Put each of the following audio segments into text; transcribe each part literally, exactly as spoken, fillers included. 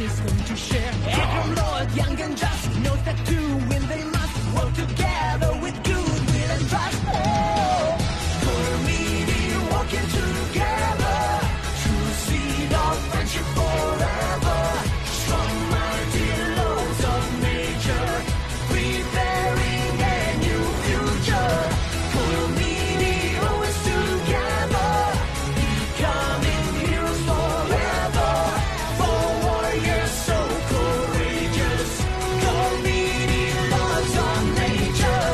Every Lord, young and just, knows that two win they must. Work together with goodwill and trust. Oh, for me, working together, true seed of friendship forever. Strong, mighty laws of nature, preparing a new future. For me, always together, becoming heroes forever. For warriors so courageous, for me, laws of nature.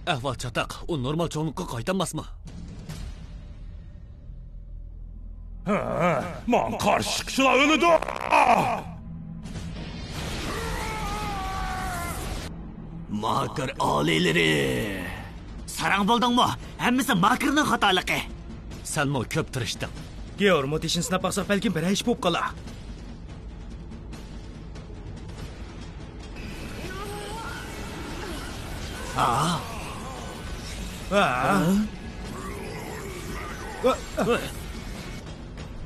ئەھۋال چاتاق، ئۇ نورمال چوڭلۇققا قايتالماسمۇ؟ ھە، ماڭا قارشى چىققۇچىلار ئۆلىدۇ! ماكىر ئالىيلىرى! ساراڭ بولدۇڭمۇ؟ ھەممىسى ماكىرنىڭ خاتالىقى! سەنمۇ كۆپ تىرىشتىڭ. گېئورمۇ تېشىنى سىناپ باقساق، بەلكىم بىرەر ئىش بولۇپ قالار. ھا؟ ھا؟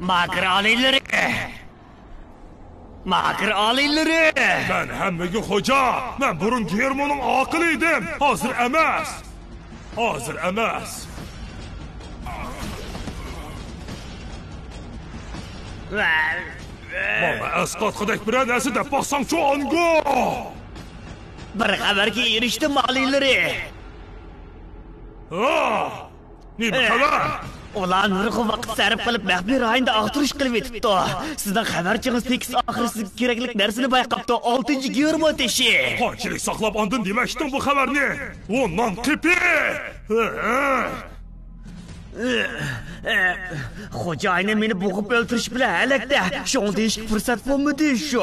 ماكىر ئالىيلىرى! ماكىر ئالىيلىرى! مەن ھەممىگە خوجا! مەن بۇرۇن گېرمونىڭ ئاقىلى ئىدىم! ھازىر ئەمەس! ھازىر ئەمەس! ماڭا ئەسقاتقۇدەك بىرەر نەرسە دەپ باقساڭچۇ، ئانگو! بىر خەۋەرگە ئېرىشتىم، ئالىيلىرى. ھا! نېمە خەۋەر؟ ئۇلار نۇرغۇن ۋاقىت سەرپ قىلىپ، مەخپىي رايوندا ئاختۇرۇش قىلىۋېتىپتۇ. سىزنىڭ خەۋەرچىڭىز تېكىست ئاخىرى سىزگە كېرەكلىك نەرسىنى بايقاپتۇ، ئالتىنچى گېرمو تېشى. قانچىلىك ساقلاپ ئاندىن دېمەكچىدىڭ بۇ خەۋەرنى؟ ۋۇننان قېپى! خوجايىنىم مېنى بوغۇپ ئۆلتۈرۈش بىلەن ھەلەكتە، شۇڭا دېيىشكە پۇرسەت بولمىدى شۇ.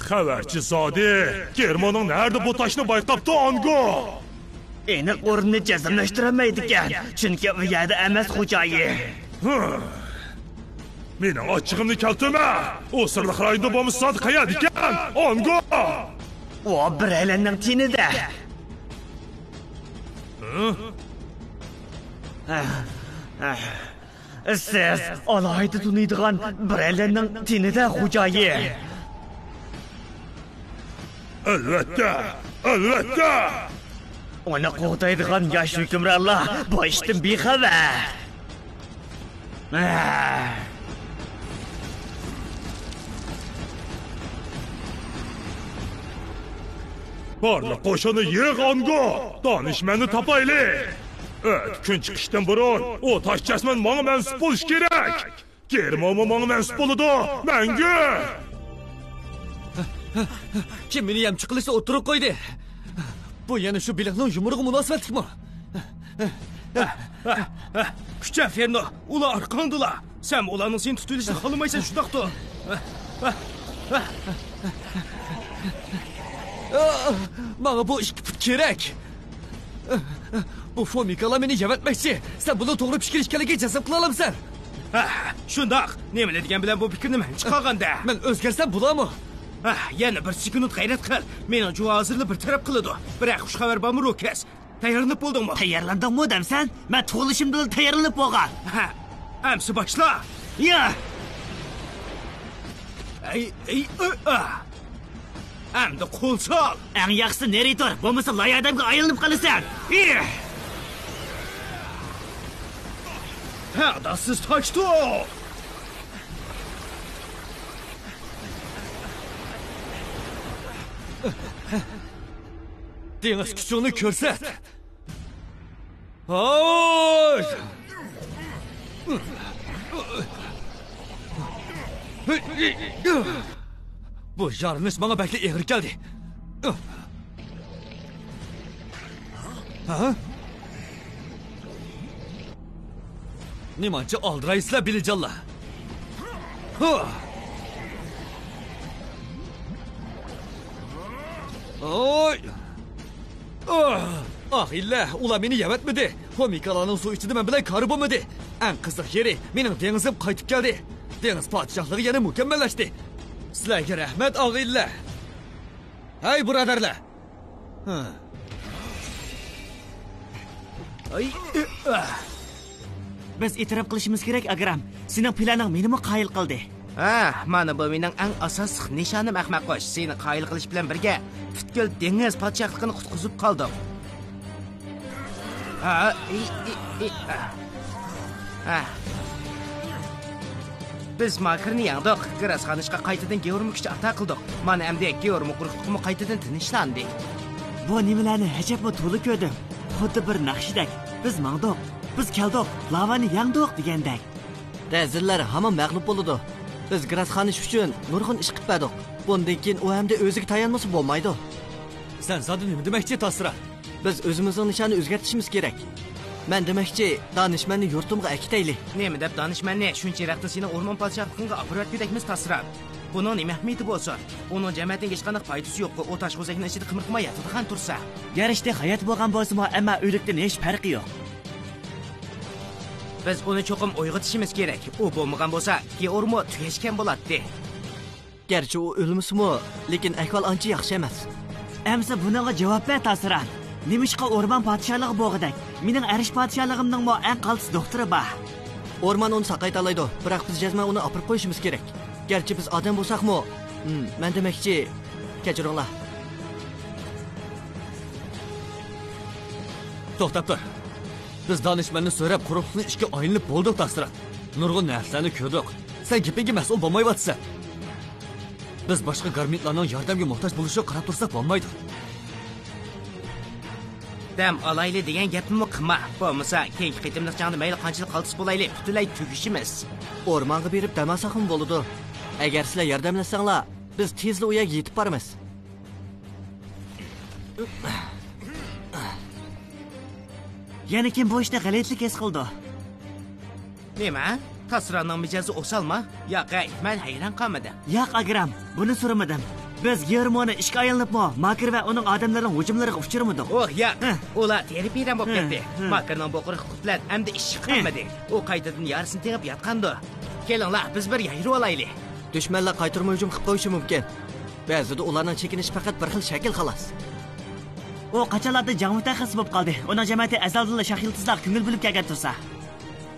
خەۋەرچى زادى، گېرمونىڭ نەدە بۇ تاشنى بايقاپتۇ، ئانگو؟ ئېنىق ئورنىنى جەزملەشتۈرەلمەيدىكەن، چۈنكى ئۇ يەردە ئەمەس، خوجايىن. ھە. مېنىڭ ئاچچىقىمنى كەلتۈرمە! ئۇ سىرلىق رايوندا بولمىسا، زادى قەيەردىكەن، ئانگو؟ ئۇ بىرەيلەننىڭ تېنىدە. ھە؟ سىز ئالاھىدە تونۇيدىغان بىرەيلەننىڭ تېنىدە، خوجايىن. ئەلۋەتتە، ئەلۋەتتە! ئۇنى قوغدايدىغان ياش ھۆكۈمرانلار بۇ ئىشتىن بىخەۋەر. بارلىق قوشۇننى يىغ، ئانگو! دانىشمەننى تاپايلى! ئەتە كۈن چىقىشتىن بۇرۇن ئۇ تاش جەسمەن ماڭا مەنسۇپ بولۇشى كېرەك! گېرمومۇ ماڭا مەنسۇپ بولىدۇ! مەڭگۈ! كىم مېنى يەمچۈك قىلىشتا ئوتتۇرىغا قويدى؟ بۇ يەنە شۇ بېلىقنىڭ يۇمرۇقى مۇناسىۋەتلىكمۇ؟ كۈچە، فېرنو، ئۇلار ئارقاڭدىلا. سەن ئۇلارنىڭ سېنى تۇتۇۋېلىشىنى خالىمايسەن، شۇنداقتۇ؟ ماڭا بۇ ئىككى پۇت كېرەك. بۇ فومىكالار مېنى يەۋەتمەكچى. سەن بۇنىڭ توغرا پىكىر ئىكەنلىكىگە جەزم قىلالامسەن؟ ھە، شۇنداق. نېمىلا دېگەن بىلەن بۇ پىكىرنى مەن چىقارغاندا. مەن ئۆزگەرسەم بولامۇ؟ ھە، يەنە بىر سېكۇنت غەيرەت قىل. مېنىڭ جۇۋا ھازىرلا بىر تەرەپ قىلىدۇ. بىرەر خۇش خەۋەر بارمۇ، روكەس؟ تەييارلىنىپ بولدۇڭمۇ؟ تەييارلاندىڭمۇ دەمسەن؟ مەن تۇغۇلۇشۇمدىلا تەييارلىنىپ بولغان. ھە، ئەمسە باشلا. يا! ئەي، ئەي، ئۆ، ئا! ئەمدى قول سال. ئەڭ ياخشىسى نېرى تۇر، بولمىسا لاي ئادەمگە ئايلىنىپ قالىسەن. ئىھ! تەڭداشسىز تاشتۇ! دېڭىز كۈچۈڭنى كۆرسەت! ھاي! بۇ يارىلىنىش ماڭا بەكلا ئېغىر كەلدى. ھە؟ نېمانچە ئالدىرايسىلەر، بىلىجانلار؟ ھۇ! ئوي! ئاھ! ئاغىلە، ئۇلار مېنى يەۋەتمىدى. خومىكالارنىڭ سۇ ئىچىدە مەن بىلەن كارى بولمىدى. ئەڭ قىزىق يېرى، مېنىڭ دېڭىزىم قايتىپ كەلدى. دېڭىز پادىشاھلىقى يەنە مۇكەممەللەشتى. سىلەرگە رەھمەت، ئاغىلە. ھەي، بۇرادەرلەر! ھە. ئاي، ئە، ئە. بىز ئېتىراپ قىلىشىمىز كېرەك، ئاگرام. سېنىڭ پىلانىڭ مېنىمۇ قايىل قىلدى. ھە، مانا بۇ مېنىڭ ئەڭ ئاساسلىق نىشانىم، ئەخمەق قۇش. سېنى قايىل قىلىش بىلەن بىرگە، پۈتكۈل دېڭىز پادىشاھلىقىنى قۇتقۇزۇپ قالدۇق. ھە، ئى، ئى، ئى، ئە. ھە. بىز ماكىرنى يەڭدۇق. گىراسخانىشقا قايتىدىن گېئورمو كۈچى ئاتا قىلدۇق. مانا ئەمدى گېئورمو قۇرۇقلۇقىمۇ قايتىدىن تىنچلاندى. بۇ نېمىلەرنى ئەجەبمۇ تولا كۆردۈم. خۇددى بىر ناخشىدەك. بىز ماڭدۇق، بىز كەلدۇق، لاۋانى يەڭدۇق دېگەندەك. رەزىللەر ھامان مەغلۇپ بولىدۇ. بىز گىراسخانىش ئۈچۈن نۇرغۇن ئىش قىلىپ بەردۇق. بۇندىن كېيىن ئۇ ئەمدى ئۆزىگە تايانمىسا بولمايدۇ. سەن زادى نېمە دېمەكچى، تاسرا؟ بىز ئۆزىمىزنىڭ نىشانىنى ئۆزگەرتىشىمىز كېرەك. مەن دېمەكچى، دانىشمەننى يۇرتۇمغا ئەكېتەيلى. نېمە دەپ دانىشمەننى شۇنچە يىراقتىن سېنىڭ ئورمان پادىشاھلىقىڭغا ئاپىرىۋەتكۈدەكمىز، تاسرا؟ بۇنىڭ نېمە ئەھمىيىتى بولسۇن؟ ئۇنىڭ جەمەتىڭگە ھېچقانداق پايدىسى يوققۇ، ئۇ تاش غوزەكنىڭ ئىچىدە قىمىرلىماي ياتىدىغان تۇرسا. گەرچە ھايات بولغان بولسىمۇ، ئەمما ئۆلۈكتىن ھېچ پەرقى يوق. بىز ئۇنى چوقۇم ئويغىتىشىمىز كېرەك. ئۇ بولمىغان بولسا، گېئورمو تۈگەشكەن بولاتتى. گەرچە ئۇ ئۆلمىسىمۇ، لېكىن ئەھۋال ئانچە ياخشى ئەمەس. ئەمسە بۇنىڭغا جاۋاب بەر، تاسرا. نېمىشقا ئورمان پادىشاھلىقى بولغۇدەك، مېنىڭ ئەرش پادىشاھلىقىمنىڭمۇ ئەڭ قالتىس دوختۇرى بار؟ ئورمان ئۇنى ساقايتالايدۇ، بىراق بىز جەزمەن ئۇنى ئاپىرىپ قويۇشىمىز كېرەك. گەرچە بىز ئادەم بولساقمۇ، ھىم، مەن دېمەكچى، كەچۈرۈڭلار. توختاپ تۇر. بىز دانىشمەننى سۆرەپ، قۇرۇقلۇقنى ئىككى ئايلىنىپ بولدۇق، تاسرا. نۇرغۇن نەرسىلەرنى كۆردۇق. سەن گېپىڭگە مەسئۇل بولمايۋاتىسەن. بىز باشقا گارمىتلارنىڭ ياردەمگە موھتاج بولۇشىغا قاراپ تۇرساق بولمايدۇ. دەم ئالايلى دېگەن گەپنىمۇ قىلما. بولمىسا، كېيىنكى قېتىملىق جەڭدە مەيلى قانچىلىك قالتىس بولايلى، پۈتۈنلەي تۈگىشىمىز. ئورمانغا بېرىپ دەم ئالساقمۇ بولىدۇ. ئەگەر سىلەر ياردەملەشسەڭلار، بىز تېزلا ئۇ يەرگە يېتىپ بارىمىز. يەنە كىم بۇ ئىشتا غەلىتىلىك ھېس قىلىدۇ؟ نېمە؟ تاسرانىڭ مىجەزى ئوسالما؟ ياق ھەي، مەن ھەيران قالمىدىم. ياق، ئاگرام، بۇنى سورىمىدىم. بىز گېرمونى ئىشقا ئايلىنىپمۇ، ماكىر ۋە ئۇنىڭ ئادەملىرىنىڭ ھۇجۇملىرىغا ئۇچرىمىدۇق. ئوھ، ياق. ھە. ئۇلار تېرە-پېرەن بولۇپ ھە، كەتتى. ھە. ماكىرنىڭ بۇ قۇرۇقلۇقى بىلەن ئەمدى ئىشى ھە. قالمىدى. ئۇ قايتىدىن يارىسىنى تېڭىپ ياتقاندۇ. كېلىڭلار، بىز بىر يايرىۋالايلى. دۈشمەنلەر قايتۇرما ھۇجۇم قىلىپ قويۇشى مۇمكىن. بەزىدە ئۇلارنىڭ چېكىنىشى پەقەت بىر خىل شەكىل، خالاس. ئۇ قاچانلاردىن جەڭ مۇتەخەسسىسى بولۇپ قالدى. ئۇنىڭ جەمەتى ئەزەلدىنلا شاھ يىلتىزلارغا كۆڭۈل بۆلۈپ كەلگەن تۇرسا.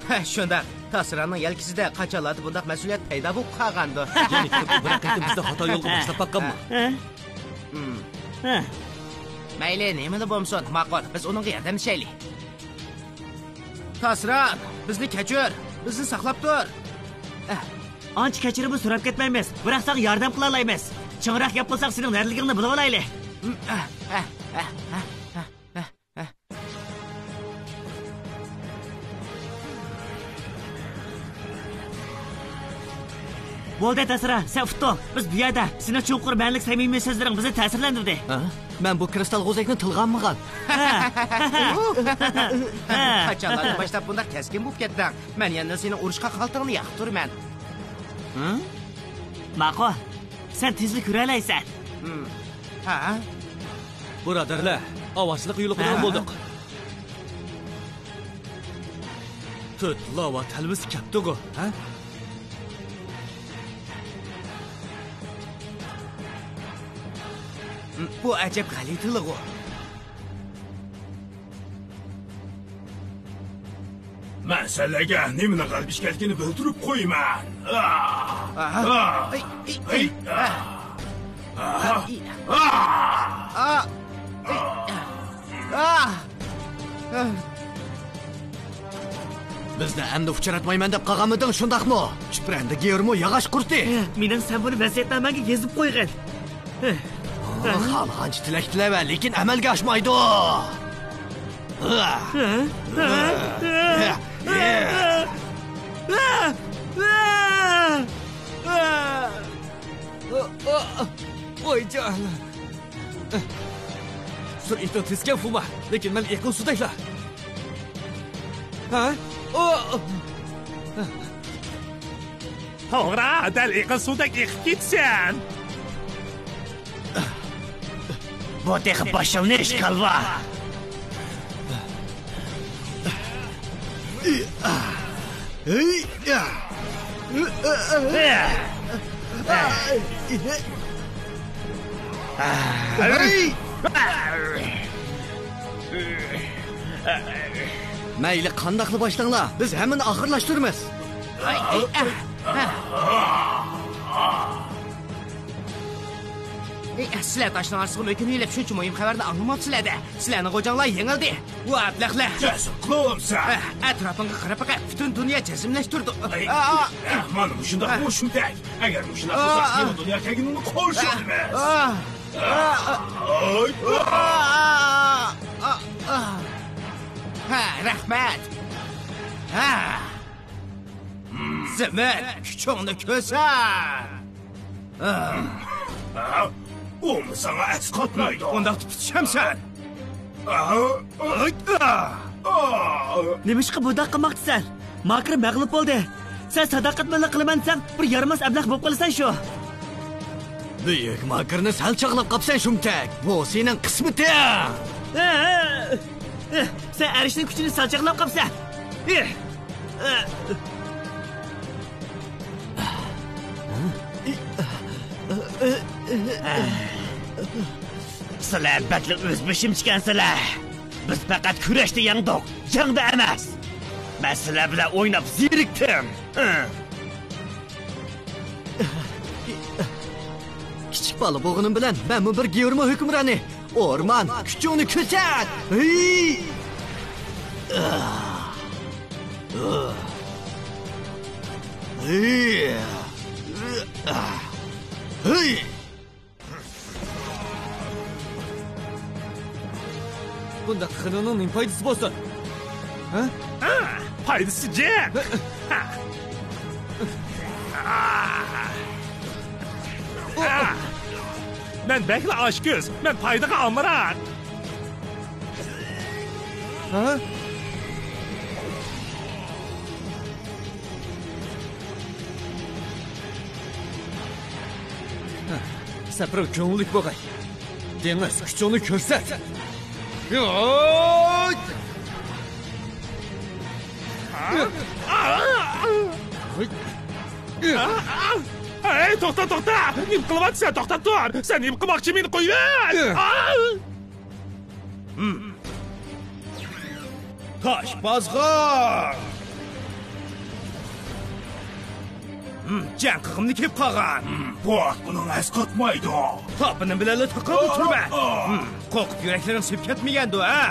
ھە، شۇنداق. تاسرانىڭ يەلكىسىدە قاچانلاردىن بۇنداق مەسئۇلىيەت پەيدا بولۇپ قالغاندۇ. يەنە كېلىپ بىر قېتىم بىزنى خاتا يولغا باشلاپ باققانمۇ؟ ھە؟ ھە؟ ھە. مەيلى، نېمىلا بولمىسۇن، ماقۇل، بىز ئۇنىڭغا ياردەملىشەيلى. تاسران، بىزنى كەچۈر، بىزنى ساقلاپ تۇر. ئانچە كەچۈرۈممۇ سوراپ كەتمەيمىز، بىراق ساڭا ياردەم قىلالايمىز. چىڭراق گەپ قىلساق، سېنىڭ نەدىلىكىڭنى بىلىۋالايلى. بولدى، تاسرا، سەن ئۇتتۇڭ. بىز بۇ يەردە. سېنىڭ چوڭقۇر مەنىلىك سەمىمىي سۆزلىرىڭ بىزنى تەسىرلەندۈردى. ھە؟ مەن بۇ كىرىستال غوزەكنى تىلغا ئالمىغان. ھە. ھە. قاچانلاردىن باشلاپ بۇنداق كەسكىن بولۇپ كەتتىڭ؟ مەن يەنە سېنىڭ ئۇرۇشقا خالتىڭنى ياقتۇرىمەن. ھە؟ ماقۇل. سەن تېزلا كۆرەلەيسەن. ھە؟ بۇرادەرلەر، ئاۋارىچىلىققا يولۇقىدىغان ھە؟ بولدۇق. تۆت لاۋا تەلۋىسى كەپتىغۇ، ھە؟ بۇ ئەجەب غەلىتىلىغۇ. مەن سەنلەرگە نېمىنىڭ غەلىبە ئىكەنلىكىنى بىلدۈرۈپ قويىمەن. ئاھ! ئاھ! ئاھ! ئەي، ئەي، ئەي، ئەي! ئاھ! ئاھ! ئەي! ئاھ! ئاھ! ئەي! ئاھ! ئاھ! بىزنى ئەمدى ئۇچراتمايمەن دەپ قالغانمىدىڭ، شۇنداقمۇ؟ چۈپرەندە گېرمو ياغاچ قۇرتى. مېنىڭ سەن بۇنى ۋەسىيەتنامەڭگە يېزىپ قويغىن. خالىغانچە تىلەك تىلەۋە، لېكىن ئەمەلگە ئاشمايدۇ. ۋايجان. سۈرئىتىڭ تېزكەن، فۇما، لېكىن مەن ئېقىن سۇدەكلا. ھە؟ ئو! توغرا، دەل ئېقىن سۇدەك ئېقىپ كېتىسەن. بۇ تېخى باشلىنىش، كالۋا. مەيلى، قانداقلا باشلاڭلار، بىز ھەممىنى ئاخىرلاشتۇرىمىز. ئەي، سىلەر تاشنىڭ ئارىسىغا مۆكۈنۈۋېلىپ شۇنچە مۇھىم خەۋەرنى ئاڭلىماپسىلەر-دە. سىلەرنىڭ غوجاڭلار يېڭىلدى. ۋۇ ئەبلەخلەر. جەزم قىلىۋالامسەن. ئەتراپىڭغا قاراپ بېقىپ، پۈتۈن دۇنيا جەزملەشتۈردى. ئەي، ئەھمان، مۇشۇنداق بۇ شۇمتەك. ئەگەر مۇشۇنداق بولسا، يېڭى دۇنيا كەلگىنىڭنى قورشىلىمىز. ھە، رەھمەت. ھە. زىمىت، كۈچۈڭنى كۆرسەت! ھە؟ ئۇمۇ ساڭا ئەسقاتمايدۇ. ئۇنداق تۇتۇشامسەن؟ نېمىشقا بۇنداق قىلماقچىسەن؟ ماكىر مەغلۇپ بولدى. سەن ساداقەتمەنلىك قىلىمەن دېسەڭ، بىر يارىماس ئەبلەخ بولۇپ قالىسەن شۇ. بۈيۈك ماكىرنى سەل چاغلاپ قاپسەن، شۇمتەك. بۇ سېنىڭ قىسمىتىڭ. سەن ئەرشنىڭ كۈچىنى سەل چاغلاپ قاپسەن. سىلەر بەكلا ئۆزبېشىمچىكەنسىلەر. بىز پەقەت كۈرەشتە يەڭدۇق، جەڭدە ئەمەس. مەن سىلەر بىلەن ئويناپ زېرىكتىم. كىچىك بالا بولغىنىم بىلەن مەنمۇ بىر گېۋرما ھۆكۈمرانى. ئورمان، كۈچۈڭنى كۆرسەت! ھېي! ھېي! ھېي! بۇنداق قىلغىنىڭنىڭ نېمە پايدىسى بولسۇن؟ ھە؟ ھە، پايدىسى جىق. ھە. ھە. مەن بەكلا ئاچكۆز، مەن پايدىغا ئامراق. ھە؟ سەپىرىڭ كۆڭۈللۈك بولغاي. دېڭىز، كۈچۈڭنى كۆرسەت. ھەي، توختا، توختا! نېمە قىلىۋاتىسەن؟ توختاپ تۇر! سەن نېمە قىلماقچى؟ مېنى قويۇۋەر! تاشپازغا! جەڭ قىلغۇم كېلىپ قالغان. بۇ ئات بۇنىڭ ئەسقاتمايدۇ. تاپىنىم بىلەنلا تاقابىل تۇرىمەن. قورقۇپ يۈرەكلىرىڭ سۈپ كەتمىگەندۇ، ھە؟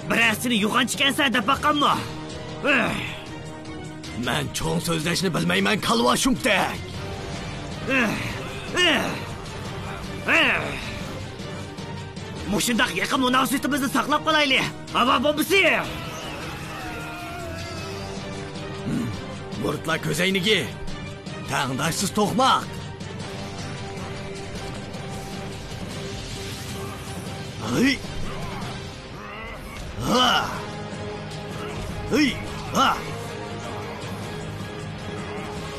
بىرەرسىنى يوغانچىكەنسەن دەپ باققانمۇ؟ مەن چوڭ سۆزلەشنى بىلمەيمەن، كالۋا شۇمتەك. مۇشۇنداق يېقىن مۇناسىۋىتىمىزنى ساقلاپ قالايلى. ھاۋا بومبىسى! مۇرتلا كۆزەينىكى. تەڭداشسىز توقماق. ھەي! ھا! ھەي! ھا!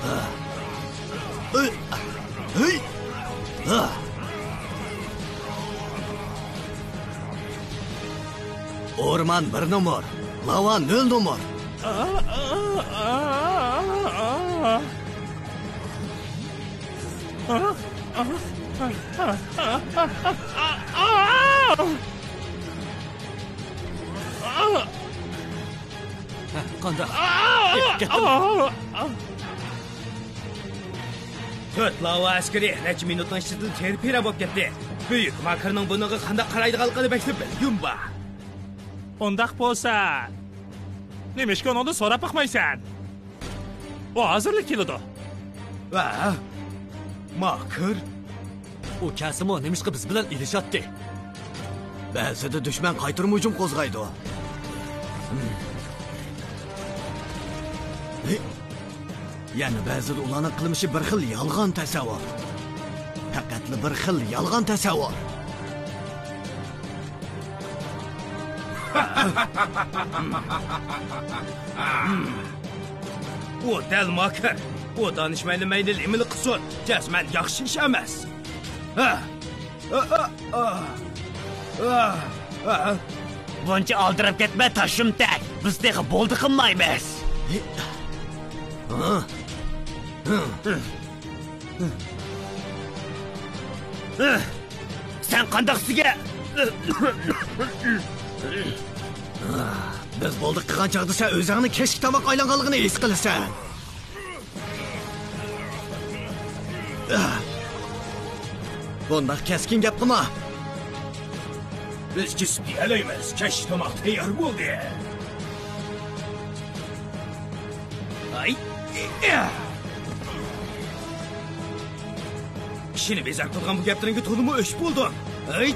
ھا! ھەي! ھەي! ھا! ئورمان بىر نومۇر، لاۋا نۆل نومۇر. ھە، قانداق؟ ئېلىپ كەتتىم. تۆت لاۋا ئەسكىرى نەچچە مىنۇتنىڭ ئىچىدىلا تېرە-پېرە بولۇپ كەتتى. بۈيۈك ماكىرنىڭ بۇنىڭغا قانداق قارايدىغانلىقىنى بەكلا بىلگۈم بار. ئۇنداق بولسا، نېمىشقا ئۇنىڭدىن سوراپ باقمايسەن؟ ئۇ ھازىرلا كېلىدۇ. ۋە ماكىر؟ ئۇ كەلسىمۇ، نېمىشقا بىز بىلەن ئېلىشاتتى؟ بەزىدە دۈشمەن قايتۇرما ھۇجۇم قوزغايدۇ. يەنە بەزىدە ئۇلارنىڭ قىلمىشى بىر خىل يالغان تەسەۋۋۇر. پەقەتلا بىر خىل يالغان تەسەۋۋۇر. ئۇ دەل ماكىر. ئۇ دانىشمەننى مەيلى نېمىلا قىلسۇن، جەزمەن ياخشى ئىش ئەمەس. ھە. بۇنچە ئالدىراپ كەتمە، تاششۇمتەك. بىز تېخى بولدى قىلمايمىز. سەن قانداق سىگە؟ بىز بولدى قىلغان چاغدا سەن ئۆزۈڭنى كەچكى تاماق ئايلانغانلىقىنى ھېس قىلىسەن. بۇنداق كەسكىن گەپ قىلما. بىز كېسىپ يېيەلەيمىز. كەچلىك تاماق تەييار بولدى. ئاي. كىشىنى بىزار قىلغان بۇ گەپلىرىڭگە تولىمۇ ئۆچ بولدۇم. ئاي.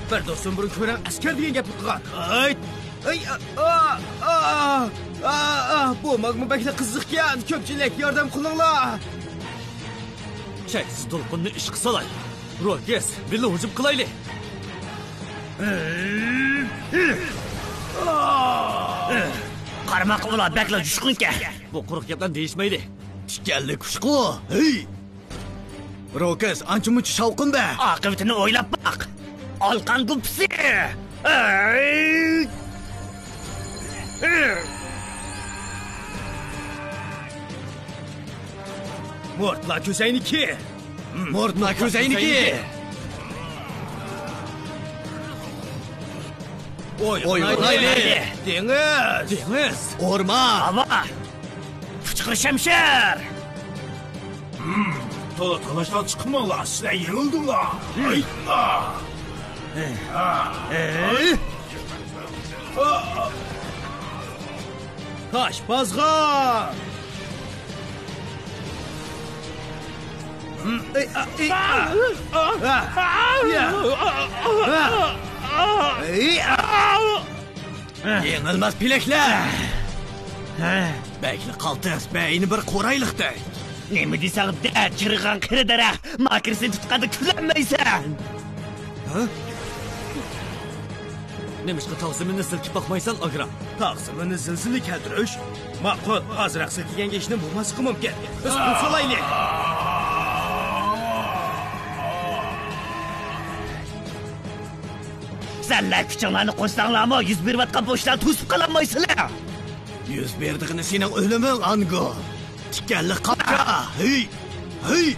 بىر دوستۇم بۇرۇن كۆرەڭ ئەسكەر دېگەن گەپنى قىلغان. ئاي. ئاي، ئا، ئا، ئا، ئا، ئا، بۇ ماگما بەكلا قىزىقكەن. كۆپچىلىك، ياردەم قىلىڭلار. چەكسىز دولقۇننى ئىشقا سالاي. روكس، بىللە ھۇجۇم قىلايلى. قارىماققا، ئۇلار بەكلا جۇشقۇنكەن. بۇ قۇرۇق گەپلەرنى دېيىشمەيلى. تىكەنلىك ئۇچقۇ، ھەي! روكس، ئانچە-مۇنچە شاۋقۇن بەر. ئاقىۋىتىنى ئويلاپ باق. ئالقان گۇپپىسى! مورتلا كۆزەينىكى! مورتلا كۆزەينىكى! ئوينايلى! دېڭىز! دېڭىز! ئورمان! ھاۋا! پۇچىقىر شەمشەر! تولا تالاشتان چىقماڭلار، سىلەر يېڭىلدىڭلار. ھايدا! تاشبازغان! يېڭىلماس پېلەكلەر! بەكلا قالتىس، بەينى بىر قورايلىقتەك. نېمە دېسەڭ دە، چىرىغان قېرى دەرەخ، ماكىرسىنى تۇتقاندا كۈلەلمەيسەن. ھە؟ نېمىشقا تاغ زېمىننى سىلكىپ باقمايسەن، ئاگرام؟ تاغ زېمىننى زىلزىلە كەلتۈرۈش؟ ماقۇل، ئازراق سىلكىگەن گەشنى بولماسلىقى مۇمكىن. بىز پۇل سالايلى. سەنلەر كۈچۈڭلارنى قوشساڭلارمۇ، يۈز بېرىۋاتقان بۇ ئىشلارنى توسۇپ قالالمايسىلەر. يۈز بېرىدىغىنى سېنىڭ ئۆلۈمۈڭ، ئانگو. تىكەنلىك قاپچا. ھۈي! ھۈي!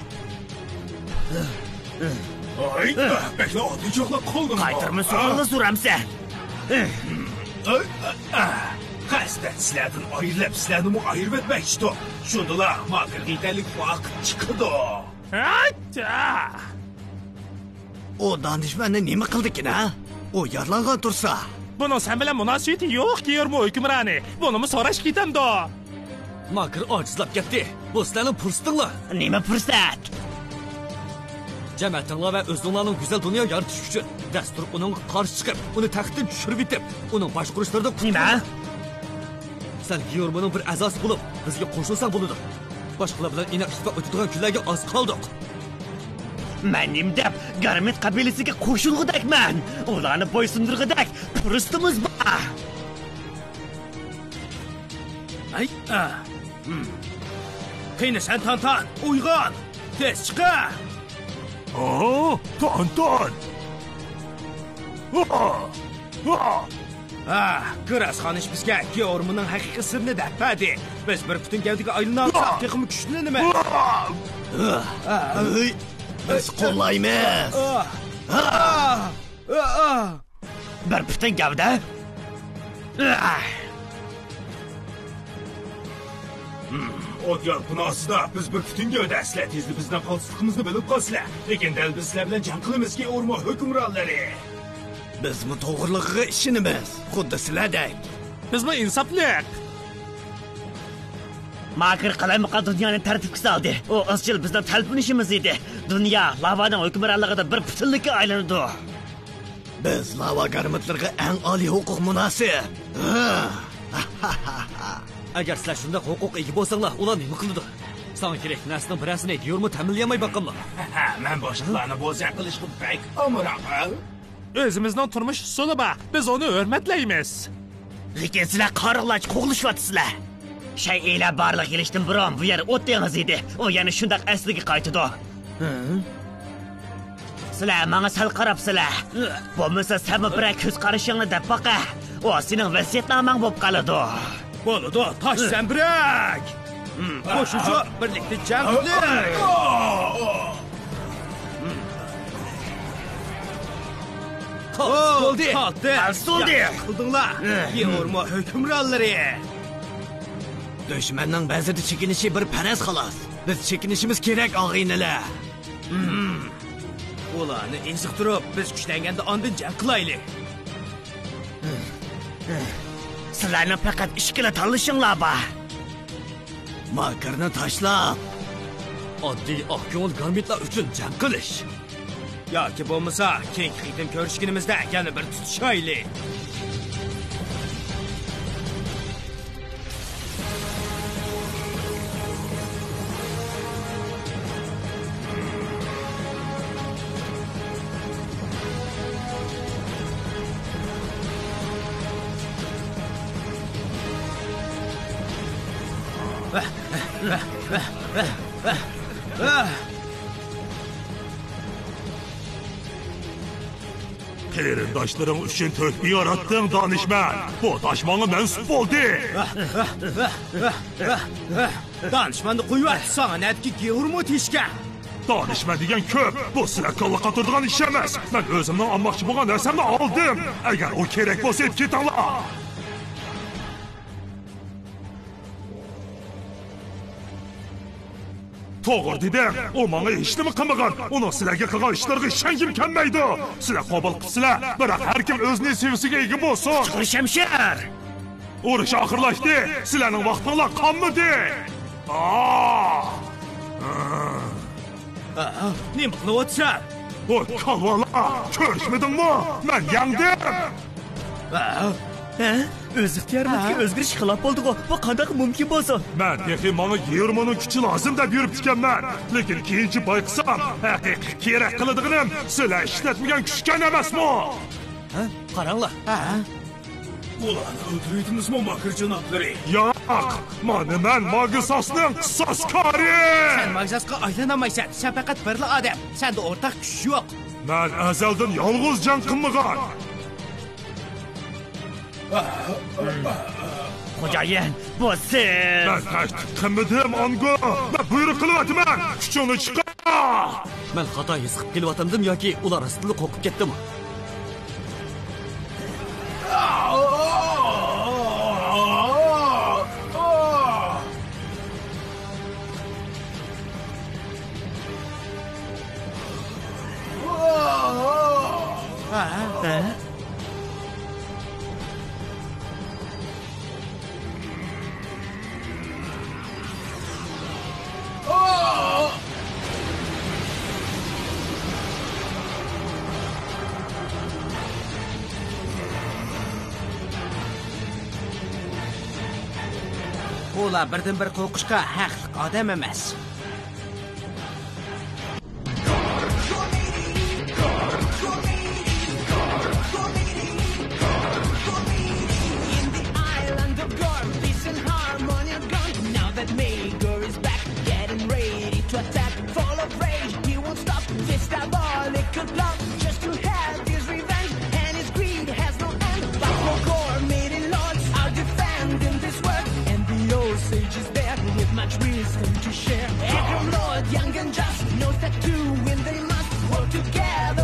ھاي، بەكلا ئاددىي چاغلاپ قالدىڭ. قايتۇرما سوئالنى سورامسەن. قەستەن سىلەردىن ئايرىلىپ، سىلەرنىمۇ ئايرىۋەتمەكچىدۇق. شۇندىلا ماكىرغا يېتەرلىك ۋاقىت چىقىدۇ. ئاچچا! ئۇ دانىشمەننى نېمە قىلدىكىن، ھە؟ ئۇ يارىلانغان تۇرسا. بۇنىڭ سەن بىلەن مۇناسىۋىتى يوق، گېئورمو ھۆكۈمرانى. بۇنىمۇ سوراش كېتەمدۇ؟ ماكىر ئاجىزلاپ كەتتى. بۇ سىلەرنىڭ پۇرسىتىڭلار. نېمە پۇرسەت؟ جەمەتىڭلار ۋە ئۆزۈڭلارنىڭ گۈزەل دۇنيا يارىتىش ئۈچۈن دەستۇر ئۇنىڭغا قارشى چىقىپ، ئۇنى تەختتىن چۈشۈرۈۋېتىپ، ئۇنىڭ باشقۇرۇشلىرىدىن قۇتۇلۇڭ. نېمە؟ سەن گېئورمونىڭ بىر ئەزاسى بولۇپ، بىزگە قوشۇلساڭ بولىدۇ. باشقىلار بىلەن ئىناق ئىتتىپاق ئۆتىدىغان كۈنلەرگە ئاز قالدۇق. مەن نېمە دەپ، گارمىت قەبىلىسىگە قوشۇلغۇدەكمەن؟ ئۇلارنى بويسۇندۇرغۇدەك پۇرسىتىمىز بار. ھەي، ئا. ھىم. قېنى سەن، تانتان، ئويغان! تېز چىقە! ئا، تانتان! ئا! ئا! ھا، گراس خانىش بىزگە گېئورمونىڭ ھەقىقىي سىرىنى دەپ بەردى. بىز بىر پۈتۈن گەۋدىگە ئايلىنالىساق، تېخىمۇ كۈچلىنىمىز. ھەي، بىز قوللايمىز. بىر پۈتۈن گەۋدە. ئوت يالقۇنى ئاستىدا بىز بىر پۈتۈن گەۋدە. سىلەر تېزلا بىزنىڭ پالسىزلىقىمىزنى بىلىپ قالىسىلەر. لېكىن دەل بىز سىلەر بىلەن جەڭ قىلىمىزكى، ئورما ھۆكۈمرانلىرى. بىزمۇ توغرىلىقىغا ئىشىنىمىز، خۇددى سىلەردەك. بىزمۇ ئىنساپلىق. ماكىر قالايمىقان دۇنيانى تەرتىپكە سالدى. ئۇ ئىزچىل بىزنىڭ تەلپۈنۈشىمىز ئىدى. دۇنيا لاۋانىڭ ھۆكۈمرانلىقىدا بىر پۈتۈنلۈككە ئايلىنىدۇ. بىز لاۋا گارمىتلىرىغا ئەڭ ئالىي ھوقۇق مۇناسىپ. ھە. ئەگەر سىلەر شۇنداق ھوقۇققا ئىگە بولساڭلار، ئۇلار نېمە قىلىدۇ؟ ساڭا كېرەك نەرسىنىڭ بىرەرسىنى گيورمۇ تەمىنلىيەلمەي باققانمۇ؟ مەن باشقىلارنى بوزەك قىلىشقا بەك ئامراق. ئۆزىمىزنىڭ تۇرمۇش ئۇسۇلى بار، بىز ئۇنى ھۆرمەتلەيمىز. لېكىن سىلەر قارىغۇلارچە قوغلىشىۋاتىسىلەر. شەيئىلەر بارلىققا كېلىشتىن بۇرۇن بۇ يەر ئوت دېڭىزى ئىدى، ئۇ يەنە شۇنداق ئەسلىگە قايتىدۇ. سىلەر ماڭا سەل قاراپسىلەر. بولمىسا سەنمۇ بىرەر كۆز قارىشىڭنى دەپ باقە. ئۇ سېنىڭ ۋەسىيەتنامەڭ بولۇپ قالىدۇ. بولىدۇ، تاش زەمبىرەك! قوشۇچۇ، بىرلىكتە جەڭ قىلىڭ! بولدى! تارتتى! ياخشى قىلدىڭلار! گيورمو ھۆكۈمرانلىرى! دۈشمەننىڭ بەزىدە چېكىنىشى بىر پەرەز خالاس. بىز چېكىنىشىمىز كېرەك، ئاغىنىلەر. ئۇلارنى ئېزىقتۇرۇپ، بىز كۈچلەنگەندە ئاندىن جەڭ قىلايلى. سىلەرنىڭ پەقەت ئىككىلا تاللىشىڭلار بار. ماكىرنى تاشلاپ، ئاددىي ئاق كۆڭۈل گارمىتلار ئۈچۈن جەڭ قىلىش. ياكى بولمىسا، كېيىنكى قېتىم كۆرۈشكىنىمىزدە يەنە بىر تۇتۇشايلى. قېرىنداشلىرىڭ ئۈچۈن تۆھپە ياراتتىڭ، دانىشمەن. بۇ تاش ماڭا مەنسۇپ بولدى. دانىشمەننى قويۇۋەت، ساڭا نەدىكى گيورمو تېشكە. دانىشمەن دېگەن كۆپ. بۇ سىلەر كاللا قاتۇرىدىغان ئىش ئەمەس. مەن ئۆزۈمنىڭ ئالماقچى بولغان نەرسەمنى ئالدىم. ئەگەر ئۇ كېرەك بولسا ئېلىپ كېتىڭلار. توغرا دېدىڭ، ئۇ ماڭا ھېچنېمە قىلمىغان. ئۇنىڭ سىلەرگە قىلغان ئىشلىرىغا ئىشەنگۈم كەلمەيدۇ. سىلەر قوبۇل قىپسىلەر، بىراق ھەر كىم ئۆز نېسىۋىسىگە ئىگە بولسۇن. شەمشەر! ئۇرۇش ئاخىرلاشتى، سىلەرنىڭ ۋاقتىڭلار قالمىدى. ئا! ئا، نېمە قىلىۋاتىسەن؟ ۋوي كالۋالار، كۆرۈشمىدىڭمۇ؟ مەن يەڭدىم! ھە؟ ئۆز ئىختىيارىمىزدىكى ئۆزگىرىش خىلاپ بولدىغۇ؟ بۇ قانداق مۇمكىن بولسۇن؟ مەن تېخى ماڭا يېرىمۇنىڭ كۈچى لازىم دەپ يۈرۈپتىكەنمەن. لېكىن كېيىنچە بايقىسام، ھەقىقىي كېرەك قىلىدىغىنىم سىلەر ئىشلەتمىگەن كۈچكەن ئەمەسمۇ؟ ھە؟ قاراڭلار. ھە؟ ئۇلارنى ئۆلتۈرۈۋېتىمىزمۇ، ماكىر جانابلىرى؟ ياق! مانا مەن ماگىساسنىڭ قىساسكارى! سەن ماگىساسقا ئايلانالمايسەن. سەن پەقەت بىرلا ئادەم. سەندە ئورتاق كۈچ يوق. مەن ئەزەلدىن يالغۇز جەڭ قىلمىغان. خوجايىن، بۇ سىز! مەن تەھدىت قىلمىدىم، ئانگو! مەن بۇيرۇق قىلىۋاتىمەن! كۈچۈڭنى چىقار! مەن خاتا ھېس قىلىپ كېلىۋاتامدىم ياكى ئۇلار راستتىنلا قورقۇپ كەتتىمۇ؟ ئۇلار بىردىنبىر قورقۇشقا ھەقلىق ئادەم ئەمەس. In the island of Gorm, peace and harmony are gone. Now that Magor is back, getting ready to attack. Full of rage, he won't stop. This diabolical plot just to have his revenge. And his greed has no end. But for Gorm, mighty lords are defending this world. And the old sage is there with much wisdom to share. Every lord, young and just, knows that to win they must work together.